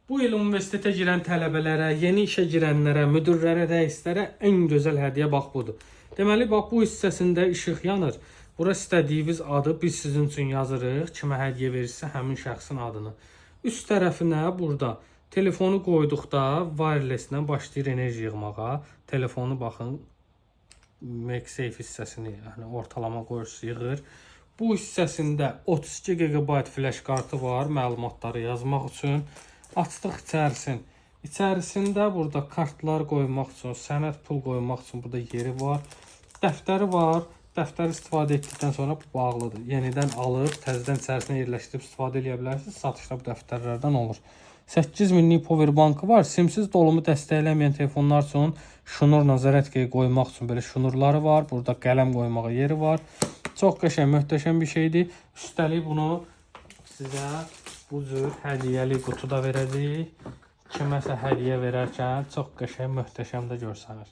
Bu il universitetə girən tələbələrə, yeni işə girənlərə, müdirlərə, rəislərə ən gözəl hədiyyə bax budur. Deməli, bax bu hissəsində işıq yanır. Bura istədiyiniz adı biz sizin üçün yazırıq. Kimə hədiyyə verirsə həmin şəxsin adını. Üst tərəfinə burada telefonu qoyduqda wireless-lə başlayır enerji yığmağa. Telefonu baxın, MagSafe hissəsini, yəni ortalama qoyursunuz, yığır. Bu hissəsində 32 GB flash kartı var məlumatları yazmaq üçün. Açdıq içərisin. İçərisində burada kartlar qoymaq üçün, sənəd, pul qoymaq üçün burada yeri var. Dəftəri var. Dəftəri istifadə etdikdən sonra bu bağlıdır. Yenidən alıb təzədən içərisinə yerləşdirib istifadə edə bilərsiniz. Satışda bu dəftərlərdən olur. 8 minlik power bankı var. Simsiz dolumu dəstəkləməyən telefonlar üçün şnurla zaryadkaya qoymaq üçün belə şnurları var. Burada qələm qoymağa yeri var. Çox qəşəng, möhtəşəm bir şeydir. Üstəlik bunu sizə bu cür hədiyyəli qutuda verəcəyik. Kiməsə hədiyyə verərkən çox qəşəng, möhtəşəm də görsənir.